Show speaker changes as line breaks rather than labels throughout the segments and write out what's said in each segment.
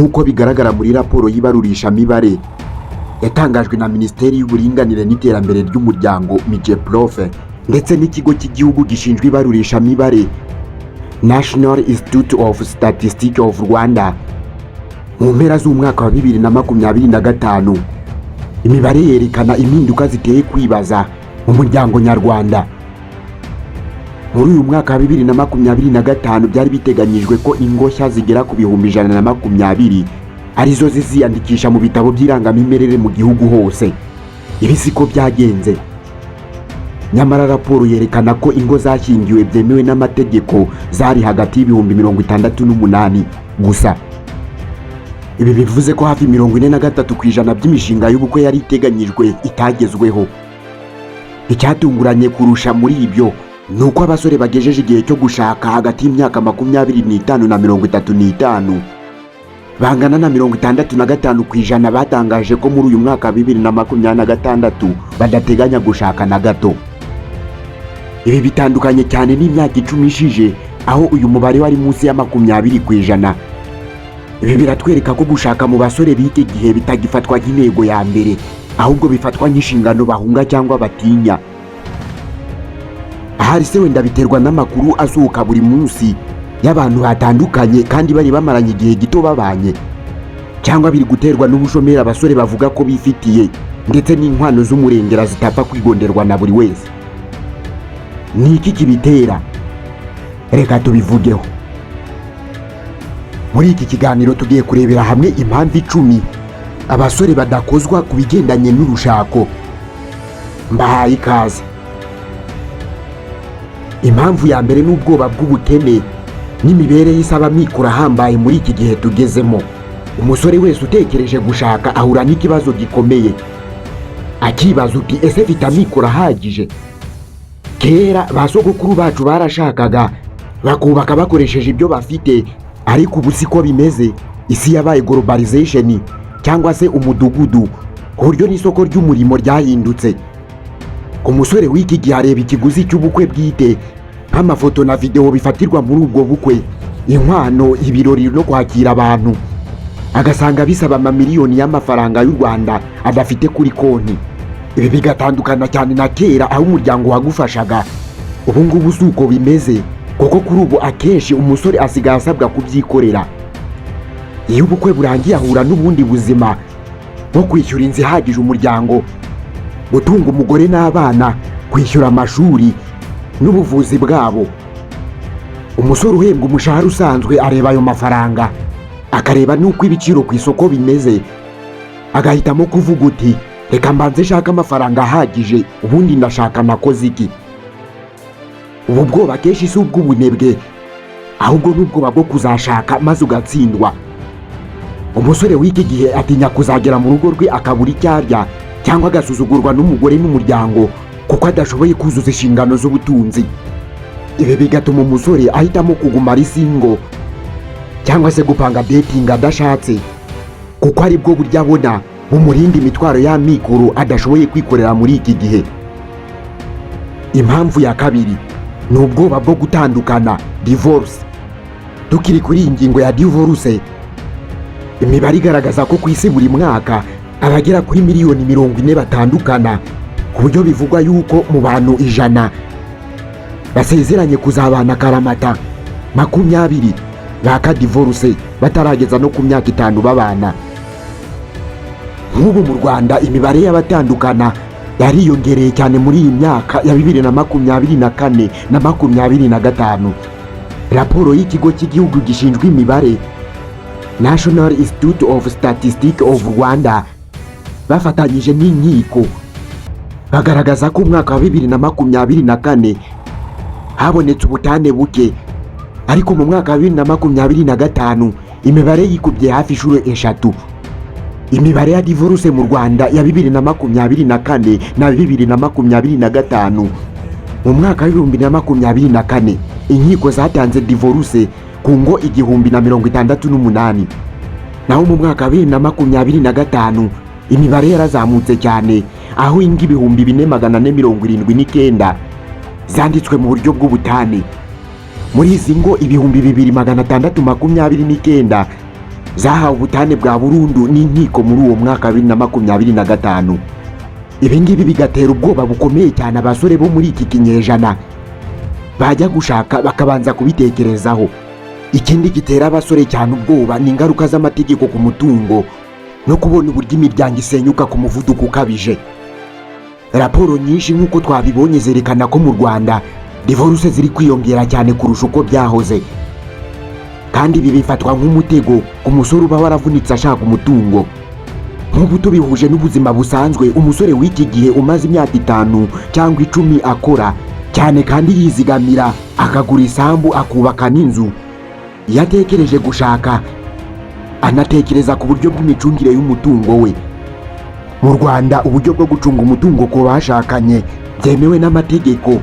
Nk'uko bigaragara muri raporo y'ibarurishamibare yatangajwe na Minisiteri y'Uburinganire n'Iterambere ry'Umuryango, MIGEPROF, ndetse n'Ikigo cy'Igihugu gishinzwe Ibarurishamibare, National Institute of Statistics of Rwanda, mu mpera z'umwaka wa 2025, imibare yerekana impinduka ziteye kwibaza mu muryango nyarwanda. Muri uyu mwaka wa 2025, byari biteganyijwe ko ingo nshya zigera ku 120,000 arizo ziziyandikisha mu bitabo by'irangamimerere mu gihugu hose. Ibi siko byagenze. Nyamara raporo yerekana ko ingo zashyingiwe byemewe n'amategeko zari hagati y'68,000 gusa. Ibi bivuze ko hafi 43% by'imishinga y'ubukwe yari iteganyijwe itagezweho. Icyatunguranye kurusha muri ibyo ni uko abasore bagejeje igihe cyo gushaka hagati y'imyaka 25 na 35 bangana na 65% batangaje ko muri uyu mwaka wa 2026 badateganya gushaka na gato. Ibi bitandukanye cyane n'imyaka 10 ishije, aho uyu mubare wari munsi ya 20%. Ibi biratwereka ko gushaka mu basore b'iki gihe bitagifatwa nk'intego ya mbere, ahubwo bifatwa nk'inshingano bahunga cyangwa batinya. Ahari se wenda biterwa n'amakuru asohoka buri munsi y'abantu batandukanye kandi bari bamaranye igihe gito babanye, cyangwa biri guterwa n'ubushomeri abasore bavuga ko bifitiye, ndetse n'inkwano z'umurengera zitapfa kwigonderwa na buri wese? Ni iki kibitera? Reka tubivugeho muri iki kiganiro. Tugiye kurebera hamwe impamvu 10 abasore badakozwa ku bigendanye n'urushako. Mbahaye ikaze. Impamvu ya mbere ni ubwoba bw'ubukene n'imibereho isaba amikoro ahambaye. Muri iki gihe tugezemo, umusore wese utekereje gushaka ahura n'ikibazo gikomeye, akibaza uti: "Ese mfite amikoro ahagije?" Kera ba sogokuru bacu barashakaga, bakubaka bakoresheje ibyo bafite, ariko ubu siko bimeze. Isi yabaye globalization cyangwa se umudugudu, ku buryo n'isoko ry'umurimo ryahindutse. Umusore w'iki gihe areba ikiguzi cy'ubukwe bwite, nk'amafoto na videwo bifatirwa muri ubwo bukwe, inkwano, ibirori no kwakira abantu, agasanga bisaba amamiliyoni y'amafaranga y'u Rwanda adafite kuri konti. Ibi bigatandukana cyane na kera, aho umuryango wagufashaga. Ubu ngubu si uko bimeze, kuko kuri ubu akenshi umusore asigaye asabwa kubyikorera. Iyo ubukwe burangiye, ahura n'ubundi buzima nko kwishyura inzu ihagije umuryango, gutunga umugore n'abana, kwishyura amashuri n'ubuvuzi bwabo. Umusore uhembwa umushahara usanzwe areba ayo mafaranga, akareba n'uko ibiciro ku isoko bimeze, agahitamo kuvuga uti: "Reka mbanze nshake amafaranga ahagije, ubundi ndashaka nakoze iki." Ubu bwoba akenshi si ubw'ubunebwe, ahubwo ni ubwoba bwo kuzashaka maze ugatsindwa. Umusore w'iki gihe atinya kuzagera mu rugo rwe akabura icyo arya, cyangwa agasuzugurwa n'umugore n'umuryango kuko adashoboye kuzuza inshingano z'ubutunzi. Ibi bigatuma umusore ahitamo kuguma ari single cyangwa se gupanga dating adashatse, kuko aribwo buryo abona bumurinda imitwaro y'amikoro adashoboye kwikorera muri iki gihe. Impamvu ya kabiri ni ubwoba bwo gutandukana, divorce. Tukiri kuri iyi ngingo ya divorce, imibare igaragaza ko ku isi buri mwaka abagera kuri miliyoni 40 batandukana, ku buryo bivugwa yuko mu bantu 100 basezeranye kuzabana akaramata, 20 baka divorce batarageza no ku myaka 5 babana. Nk'ubu mu Rwanda imibare y'abatandukana yariyongereye cyane muri iyi myaka ya 2024 na 25. Raporo y'Ikigo cy'Igihugu gishinzwe Imibare, National Institute of Statistics of Rwanda, bafatanyije n'inkiko, bagaragaza ko umwaka wa 2024 habonetse ubutane buke, ariko mu mwaka wa 2025 imibare yikubye hafi inshuro eshatu. Imibare ya divorce mu Rwanda ya 2024 na 2025: mu mwaka wa 2024 inkiko zatanze divorce ku ngo 1068, naho mu mwaka wa 2025 imibare yarazamutse cyane, aho ingo 4479 zanditswe mu buryo bw'ubutane. Muri izi ngo, 2629 Zahawe ubutane bwa burundu n'inkiko muri uwo mwaka wa 2025. Ibi ngibi bigatera ubwoba bukomeye cyane abasore bo muri iki kinyejana, bajya gushaka bakabanza kubitekerezaho. Ikindi gitera abasore cyane ubwoba ni ingaruka z'amategeko ku mutungo no kubona uburyo imiryango isenyuka ku muvuduko ukabije. Raporo nyinshi, nk'uko twabibonye, zerekana ko mu Rwanda divorce ziri kwiyongera cyane kurusha uko byahoze, kandi ibi bifatwa nk'umutego ku musore uba waravunitse ashaka umutungo. Nk'ubu tubihuje n'ubuzima busanzwe, umusore w'iki gihe umaze imyaka 5 cyangwa 10 akora cyane kandi yizigamira, akagura isambu, akubaka n'inzu, iyo atekereje gushaka anatekereza ku buryo bw'imicungire y'umutungo we. Mu Rwanda, uburyo bwo gucunga umutungo ku bashakanye byemewe n'amategeko,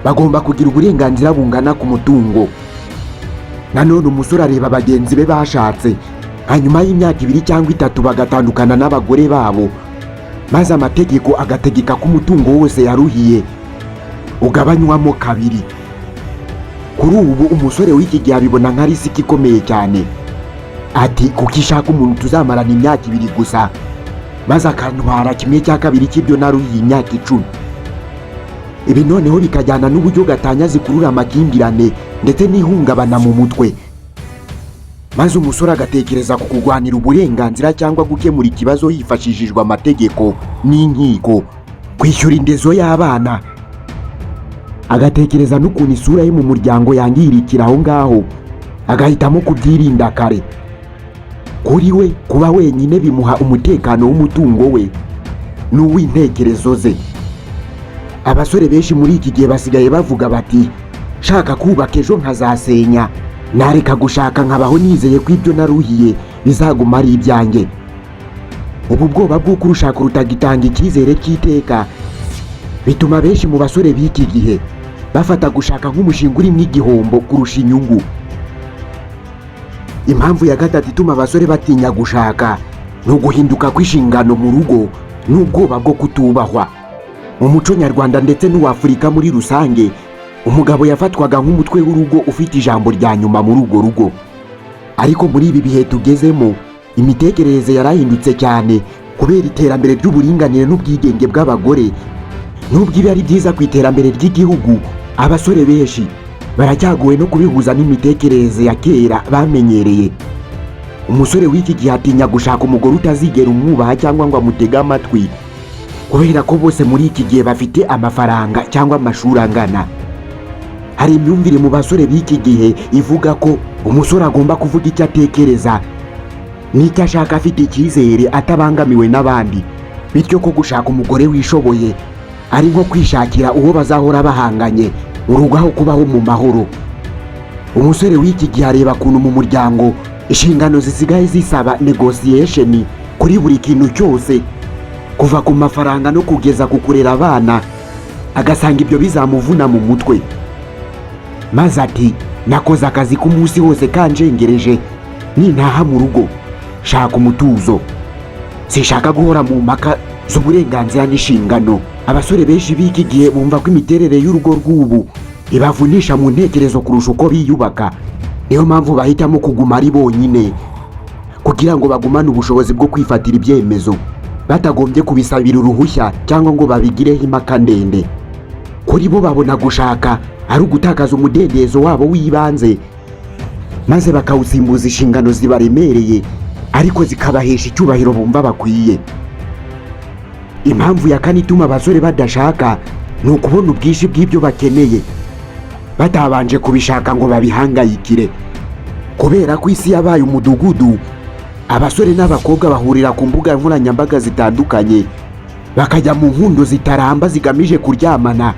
bagomba kugira uburenganzira bungana ku mutungo. Nanone umusore areba bagenzi be bashatse, hanyuma y'imyaka 2 cyangwa 3 bagatandukana n'abagore babo, maze amategeko agategeka ko umutungo wose yaruhiye ugabanywamo kabiri. Kuri ubu umusore w'iki gihe abibona nka risk ikomeye cyane. Ati: "Kuko ishaka umuntu tuzamarana imyaka 2 gusa, maze akantwara 1/2 cy'ibyo naruhiye imyaka 10?" Ibi noneho bikajyana n'uburyo gatanya zikurura amakimbirane ndetse n'ihungabana mu mutwe, maze umusore agatekereza ku kurwanira uburenganzira cyangwa gukemura ikibazo hifashishijwe amategeko n'inkiko, kwishyura indezo y'abana, agatekereza n'ukuntu isura ye mu muryango yangirikira aho ngaho, agahitamo kubyirinda kare. Kuri we, kuba wenyine bimuha umutekano w'umutungo we n'uw'intekerezo ze. Abasore benshi muri iki gihe basigaye bavuga bati: "Shaka kubaka ejo nkazasenya, nareka gushaka nkabaho nizeye ko ibyo naruhiye bizaguma ari ibyanjye." Ubu bwoba bw'uko urushaka rutagitanga icyizere cy'iteka bituma benshi mu basore b'iki gihe bafata gushaka nk'umushinga urimo igihombo kurusha inyungu. Impamvu ya gatatu ituma abasore batinya gushaka ni uguhinduka kw'inshingano mu rugo n'ubwoba bwo kutubahwa. Mu muco nyarwanda ndetse n'uw'Afurika muri rusange, umugabo yafatwaga nk'umutwe w'urugo ufite ijambo rya nyuma muri urwo rugo. Ariko muri ibi bihe tugezemo, imitekerereze yarahindutse cyane kubera iterambere ry'uburinganire n'ubwigenge bw'abagore. Nubwo ibi ari byiza ku iterambere ry'igihugu, abasore benshi baracyagowe no kubihuza n'imitekerereze ya kera bamenyereye. Umusore w'iki gihe atinya gushaka umugore utazigera umwubaha cyangwa ngo amutege amatwi, kubera ko bose muri iki gihe bafite amafaranga cyangwa amashuri angana. Hari imyumvire mu basore b'iki gihe ivuga ko umusore agomba kuvuga icyo atekereza n'icyo ashaka afite icyizere, atabangamiwe n'abandi, bityo ko gushaka umugore wishoboye ari nko kwishakira uwo bazahora bahanganye urugo aho kubaho mu mahoro. Umusore w'iki gihe areba ukuntu mu muryango inshingano zisigaye zisaba negotiation kuri buri kintu cyose, kuva ku mafaranga no kugeza ku kurera abana, agasanga ibyo bizamuvuna mu mutwe, maze ati: "Nakoze akazi k'umunsi wose kanjengereje, nintaha mu rugo shaka umutuzo, sinshaka guhora mu mpaka z'uburenganzira n'inshingano." Abasore benshi b'iki gihe bumva ko imiterere y'urugo rw'ubu ibavunisha mu ntekerezo kurusha uko biyubaka. Niyo mpamvu bahitamo kuguma ari bonyine kugira ngo bagumane ubushobozi bwo kwifatira ibyemezo batagombye kubisabira uruhushya cyangwa ngo babigireho impaka ndende. Kuri bo, babona gushaka ari ugutakaza umudendezo wabo w'ibanze, maze bakawusimbuza inshingano zibaremereye ariko zikabahesha icyubahiro bumva bakwiye. Impamvu ya kane ituma abasore badashaka ni ukubona ubwinshi bw'ibyo bakeneye batabanje kubishaka ngo babihangayikire. Kubera ko isi yabaye umudugudu, abasore n'abakobwa bahurira ku mbuga nkoranyambaga zitandukanye, bakajya mu nkundo zitaramba zigamije kuryamana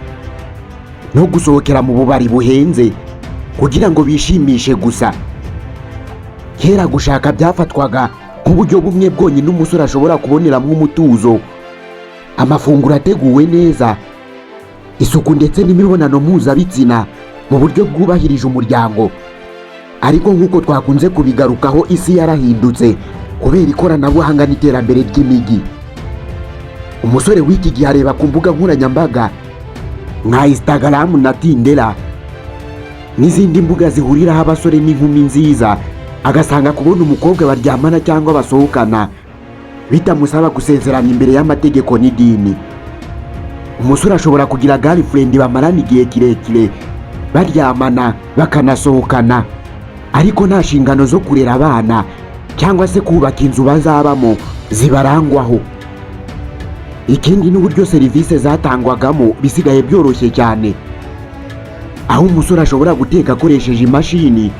no gusohokera mu bubari buhenze kugira ngo bishimishe gusa. Kera gushaka byafatwaga nk'uburyo bumwe bwonyine umusore ashobora kuboneramo umutuzo, amafunguro ateguwe neza, isuku ndetse n'imibonano mpuzabitsina mu buryo bwubahirije umuryango. Ariko nk'uko twakunze kubigarukaho, isi yarahindutse kubera ikoranabuhanga n'iterambere ry'imijyi. Umusore w'iki gihe areba ku mbuga nkoranyambaga nka Instagram na Tinder n'izindi mbuga zihuriraho abasore n'inkumi nziza. Agasanga kubona umukobwa baryamana cyangwa basohokana bitamusaba gusezerana imbere y'amategeko n'idini. Umusore ashobora kugira girlfriend bamarana igihe kirekire, baryamana bakanasohokana, ariko nta nshingano zo kurera abana cyangwa se kubaka inzu bazabamo zibarangwaho. Ikindi n'uburyo serivisi zatangwagamo bisigaye byoroshye cyane, aho umusore ashobora guteka akoresheje imashini,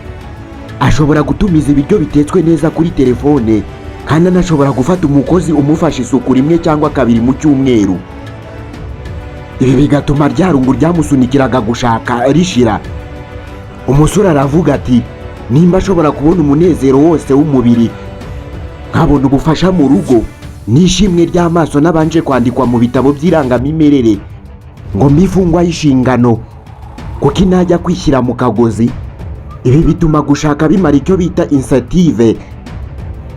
ashobora gutumiza ibiryo bitetswe neza kuri telefone, kandi anashobora gufata umukozi umufasha isuku rimwe cyangwa kabiri mu cyumweru. Ibi bigatuma rya rungu ryamusunikiraga gushaka rishira. Umusore aravuga ati: "Nimba ashobora kubona umunezero wose w'umubiri, nkabona ubufasha mu rugo n'ishimwe ry'amaso n'abanje kwandikwa mu bitabo by'irangamimerere ngo mbifungwa y'inshingano, kuko inajya kwishyira mu kagozi." Ibi bituma gushaka bimara icyo bita incentive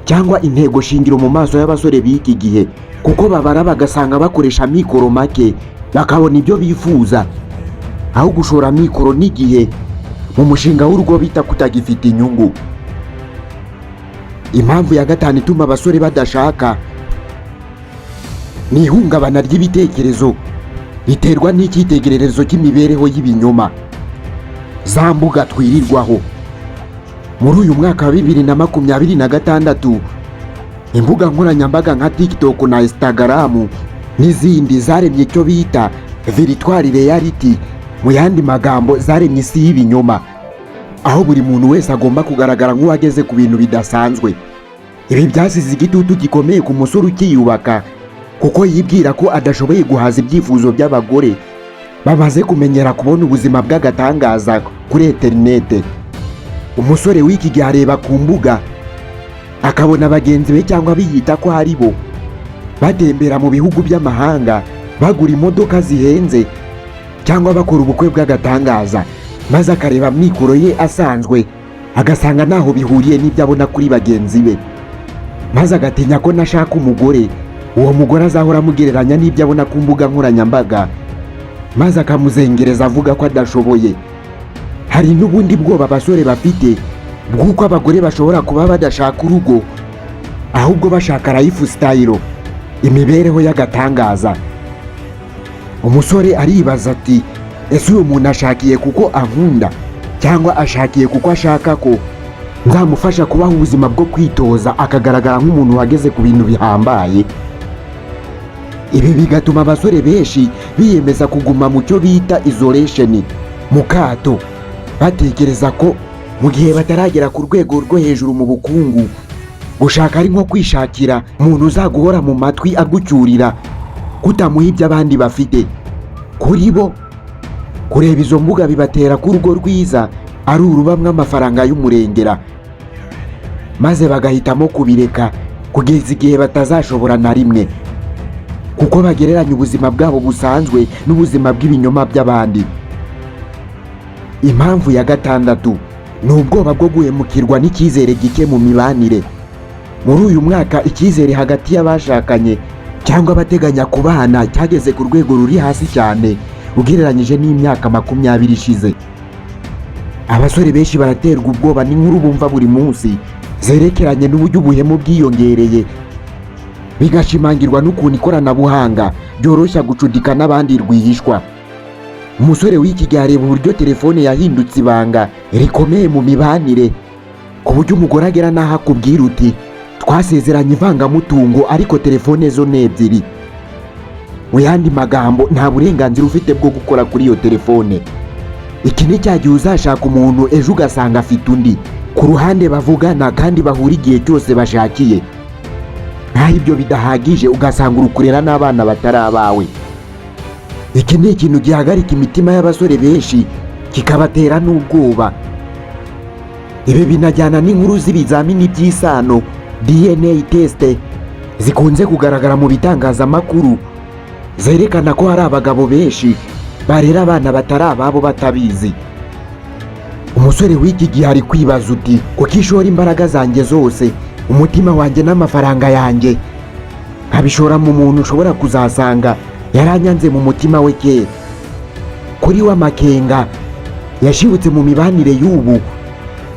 cyangwa intego shingiro mu maso y'abasore b'iki gihe, kuko babara bagasanga bakoresha amikoro make bakabona ibyo bifuza, aho gushora amikoro n'igihe mu mushinga w'urugo bita kutagifite inyungu. Impamvu ya gatanu ituma abasore badashaka ni ihungabana ry'ibitekerezo riterwa n'icyitegererezo cy'imibereho y'ibinyoma, za mbuga twirirwaho. Muri uyu mwaka wa 2026, imbuga nkoranyambaga nka TikTok na Instagram n'izindi zaremye icyo bita virtual reality. Mu yandi magambo, zaremye isi y'ibinyoma, aho buri muntu wese agomba kugaragara nk'uwageze ku bintu bidasanzwe. Ibi byasize igitutu gikomeye ku musore ukiyubaka, kuko yibwira ko adashoboye guhaza ibyifuzo by'abagore bamaze kumenyera kubona ubuzima bw'agatangaza kuri interinete. Umusore w'iki gihe areba ku mbuga akabona bagenzi be cyangwa biyita ko ari bo batembera mu bihugu by'amahanga, bagura imodoka zihenze cyangwa bakora ubukwe bw'agatangaza, maze akareba amikoro ye asanzwe agasanga ntaho bihuriye n'ibyo abona kuri bagenzi be, maze agatinya ko nashaka umugore, uwo mugore azahora amugereranya n'ibyo abona ku mbuga nkoranyambaga, maze akamuzengereza avuga ko adashoboye. Hari n'ubundi bwoba abasore bafite bw'uko abagore bashobora kuba badashaka urugo, ahubwo bashaka lifestyle, imibereho y'agatangaza. Umusore aribaza ati: "Ese uyu muntu ashakiye kuko ankunda, cyangwa ashakiye kuko ashaka ko nzamufasha kubaho ubuzima bwo kwitoza, akagaragara nk'umuntu wageze ku bintu bihambaye?" Ibi bigatuma abasore benshi biyemeza kuguma mu cyo bita isolation, mu kato, batekereza ko mu gihe bataragera ku rwego rwo hejuru mu bukungu, gushaka ari nko kwishakira umuntu uzaguhora mu matwi agucyurira kutamuha ibyo abandi bafite. Kuri bo, kureba izo mbuga bibatera ko urugo rwiza ari urubamwo amafaranga y'umurengera, maze bagahitamo kubireka kugeza igihe batazashobora na rimwe, kuko bagereranya ubuzima bwabo busanzwe n'ubuzima bw'ibinyoma by'abandi. Impamvu ya gatandatu ni ubwoba bwo guhemukirwa n'icyizere gike mu mibanire. Muri uyu mwaka, icyizere hagati y'abashakanye cyangwa abateganya kubana cyageze ku rwego ruri hasi cyane ugereranyije n'imyaka 20 ishize. Abasore benshi baraterwa ubwoba n'inkuru bumva buri munsi zerekeranye n'uburyo ubuhemu bwiyongereye, bigashimangirwa n'ukuntu ikoranabuhanga ryoroshya gucudika n'abandi rwihishwa. Umusore w'iki gihe areba uburyo telefone yahindutse ibanga rikomeye mu mibanire, ku buryo umugore agera n'aho akubwira uti: "Twasezeranye ivangamutungo, ariko telefone zo ni ebyiri." Mu yandi magambo, nta burenganzira ufite bwo gukora kuri iyo telefone. Iki ni cya gihe uzashaka umuntu, ejo ugasanga afite undi ku ruhande bavugana kandi bahura igihe cyose bashakiye. Nk'aho ibyo bidahagije, ugasanga uri kurera n'abana batari abawe. Iki ni ikintu gihagarika imitima y'abasore benshi, kikabatera n'ubwoba. Ibi binajyana n'inkuru z'ibizamini by'isano, DNA test, zikunze kugaragara mu bitangazamakuru, zerekana ko hari abagabo benshi barera abana batari ababo batabizi. Umusore w'iki gihe ari kwibaza uti: "Kuko ishora imbaraga zanjye zose, umutima wanjye n'amafaranga yanjye, nkabishora mu muntu ushobora kuzasanga yaranyanze mu mutima we kera?" Kuri we, amakenga yashibutse mu mibanire y'ubu.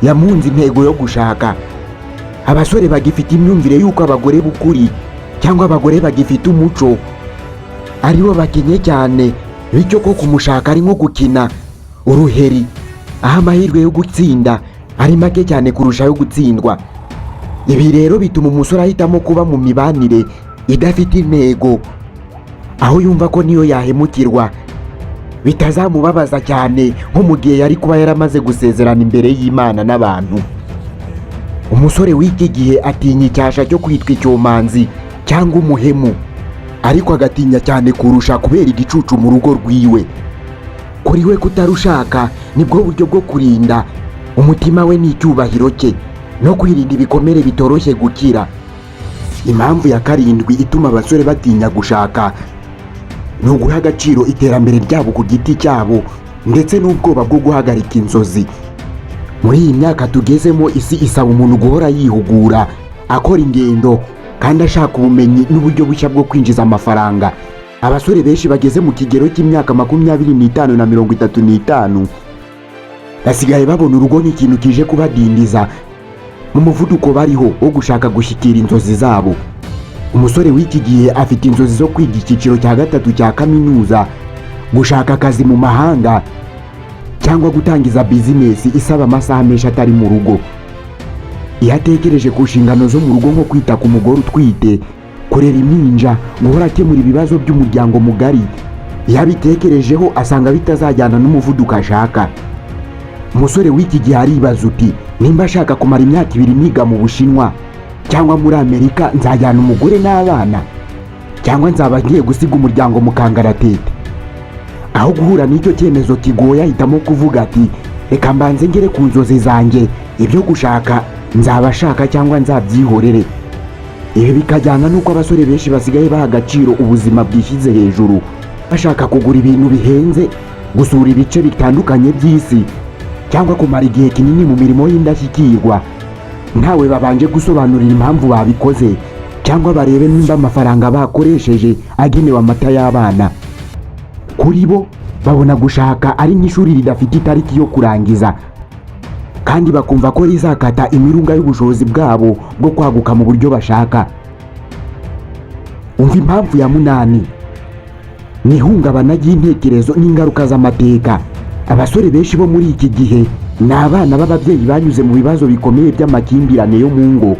Yamunze intego yo gushaka. Abasore bagifite imyumvire y'uko abagore b'ukuri cyangwa abagore bagifite umuco aribo bakenye cyane, bityo ko kumushaka ari nko gukina uruheri, aho amahirwe yo gutsinda ari make cyane kurusha ayo gutsindwa. Ibi rero bituma umusore ahitamo kuba mu mibanire idafite intego, aho yumva ko niyo yahemukirwa bitazamubabaza cyane nko mu gihe yari kuba yaramaze gusezerana imbere y'Imana n'abantu. Umusore w'iki gihe atinya icyasha cyo kwitwa icyomanzi cyangwa umuhemu, ariko agatinya cyane kurusha kubera igicucu mu rugo rwiwe. Kuri we, kutarushaka nibwo buryo bwo kurinda umutima we n'icyubahiro cye no kwirinda ibikomere bitoroshye gukira. Impamvu ya karindwi ituma abasore batinya gushaka ni uguha agaciro iterambere ryabo ku giti cyabo ndetse n'ubwoba bwo guhagarika inzozi. Muri iyi myaka tugezemo, isi isaba umuntu guhora yihugura, akora ingendo kandi ashaka ubumenyi n'uburyo bushya bwo kwinjiza amafaranga. Abasore benshi bageze mu kigero cy'imyaka 25 na 35 basigaye babona urugo nk'ikintu kije kubadindiza mu muvuduko bariho wo gushaka gushyikira inzozi zabo. Umusore w'iki gihe afite inzozi zo kwiga icyiciro cya gatatu cya kaminuza, gushaka akazi mu mahanga cyangwa gutangiza bizinesi isaba amasaha menshi atari mu rugo. Iyo atekereje ku nshingano zo mu rugo, nko kwita ku mugore utwite, kurera impinja, guhora akemura ibibazo by'umuryango mugari, iyo abitekerejeho asanga bitazajyana n'umuvuduko ashaka. Umusore w'iki gihe aribaza uti: "Nimba ashaka kumara imyaka 2 niga mu Bushinwa cyangwa muri Amerika, nzajyana umugore n'abana cyangwa nzaba ngiye gusiga umuryango mu kangaratete?" Aho guhura n'icyo cyemezo kigoye, ahitamo kuvuga ati: "Reka mbanze ngere ku nzozi zanjye, ibyo gushaka nzaba ashaka cyangwa nzabyihorere." Ibi bikajyana n'uko abasore benshi basigaye baha agaciro ubuzima bwishyize hejuru, bashaka kugura ibintu bihenze, gusura ibice bitandukanye by'isi cyangwa kumara igihe kinini mu mirimo y'indashyikirwa, ntawe babanje gusobanurira impamvu babikoze cyangwa barebe nimba amafaranga bakoresheje agenewe amata y'abana. Kuri bo, babona gushaka ari nk'ishuri ridafite itariki yo kurangiza, kandi bakumva ko rizakata imirunga y'ubushobozi bwabo bwo kwaguka mu buryo bashaka. Umva impamvu ya munani: ni ihungabana ry'intekerezo n'ingaruka z'amateka. Abasore benshi bo muri iki gihe ni abana b'ababyeyi banyuze mu bibazo bikomeye by'amakimbirane yo mu ngo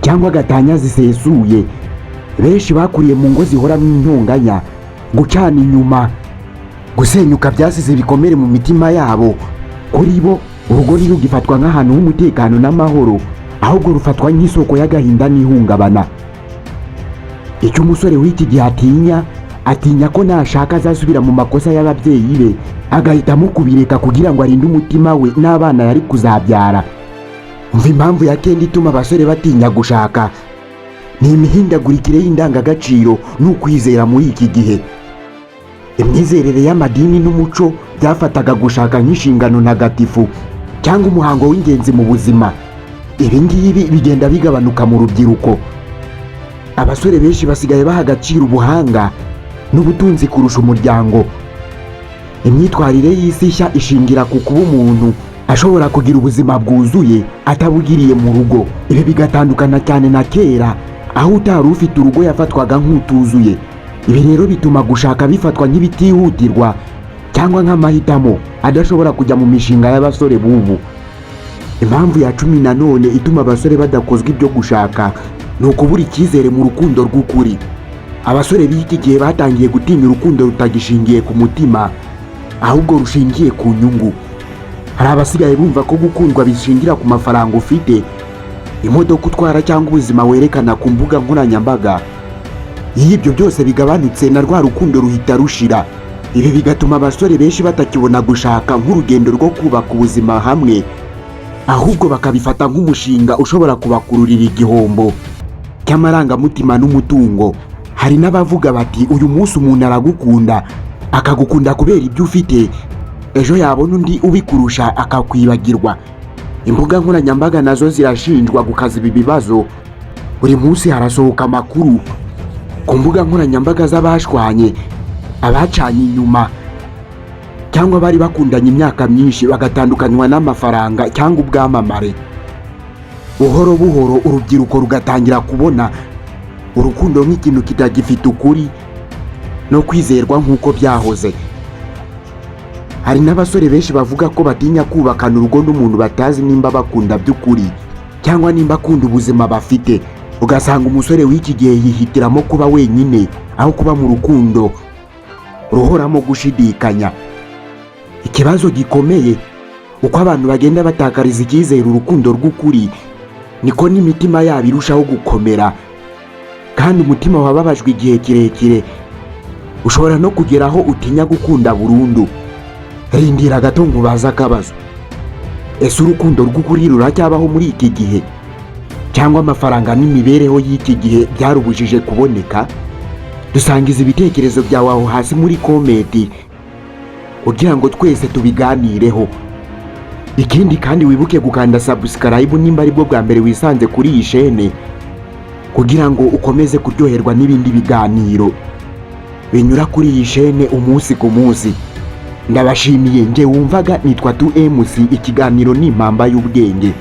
cyangwa gatanya zisesuye. Benshi bakuriye mu ngo zihoramo intonganya, gucana inyuma, gusenyuka, byasize ibikomere mu mitima yabo. Kuri bo, urugo ntirugifatwa nk'ahantu h'umutekano n'amahoro, ahubwo rufatwa nk'isoko y'agahinda n'ihungabana. Icyo umusore w'iki gihe atinya, atinya ko nashaka azasubira mu makosa y'ababyeyi be, agahitamo kubireka kugira ngo arinde umutima we n'abana yari kuzabyara. Umva impamvu ya kenda ituma abasore batinya gushaka: ni imihindagurikire y'indangagaciro n'ukwizera. Muri iki gihe, imyizerere y'amadini n'umuco byafataga gushaka nk'inshingano ntagatifu cyangwa umuhango w'ingenzi mu buzima. Ibi ngibi bigenda bigabanuka mu rubyiruko. Abasore benshi basigaye baha agaciro ubuhanga n'ubutunzi kurusha umuryango. Imyitwarire y'isi nshya ishingira ku kuba umuntu ashobora kugira ubuzima bwuzuye atabugiriye mu rugo. Ibi bigatandukana cyane na kera, aho utari ufite urugo yafatwaga nk'utuzuye. Ibi rero bituma gushaka bifatwa nk'ibitihutirwa cyangwa nk'amahitamo adashobora kujya mu mishinga y'abasore b'ubu. Impamvu ya 10 na none ituma abasore badakozwa ibyo gushaka ni ukubura icyizere mu rukundo rw'ukuri. Abasore b'iki gihe batangiye gutinya urukundo rutagishingiye ku mutima, ahubwo rushingiye ku nyungu. Hari abasigaye bumva ko gukundwa bishingira ku mafaranga ufite, imodoka utwara cyangwa ubuzima werekana ku mbuga nkoranyambaga. Iyo ibyo byose bigabanutse, na rwa rukundo ruhita rushira. Ibi bigatuma abasore benshi batakibona gushaka nk'urugendo rwo kubaka ubuzima hamwe, ahubwo bakabifata nk'umushinga ushobora kubakururira igihombo cy'amarangamutima n'umutungo. Hari n'abavuga bati: "Uyu munsi umuntu aragukunda, akagukunda kubera ibyo ufite, ejo yabona undi ubikurusha akakwibagirwa." Imbuga nkoranyambaga nazo zirashinjwa gukaza ibi bibazo. Buri munsi harasohoka amakuru ku mbuga nkoranyambaga z'abashwanye, abacanye inyuma. Cyangwa bari bakundanye imyaka myinshi bagatandukanywa n'amafaranga cyangwa ubwamamare. Buhoro buhoro urubyiruko rugatangira kubona urukundo nk'ikintu kitagifite ukuri no kwizerwa nk'uko byahoze. Hari n'abasore benshi bavuga ko batinya kubakana urugo n'umuntu batazi nimba bakunda by'ukuri cyangwa nimba akunda ubuzima bafite. Ugasanga umusore w'iki gihe yihitiramo kuba wenyine aho kuba mu rukundo ruhoramo gushidikanya. Ikibazo gikomeye, uko abantu bagenda batakariza icyizere urukundo rw'ukuri, niko n'imitima yabo irushaho gukomera. Kandi umutima wababajwe igihe kirekire ushobora no kugera aho utinya gukunda burundu. Rindira gato nkubaze akabazo: ese urukundo rw'ukuri ruracyabaho muri iki gihe, cyangwa amafaranga n'imibereho y'iki gihe byarubujije kuboneka? Dusangiza ibitekerezo byawe aho hasi muri comment kugira ngo twese tubiganireho. Ikindi kandi, wibuke gukanda subscribe nimba aribwo bwa mbere wisanze kuri iyi shene, kugira ngo ukomeze kuryoherwa n'ibindi biganiro binyura kuri iyi shene umunsi ku munsi. Ndabashimiye. Nge wumvaga nitwa 2MC. Ikiganiro ni Impamba y'Ubwenge.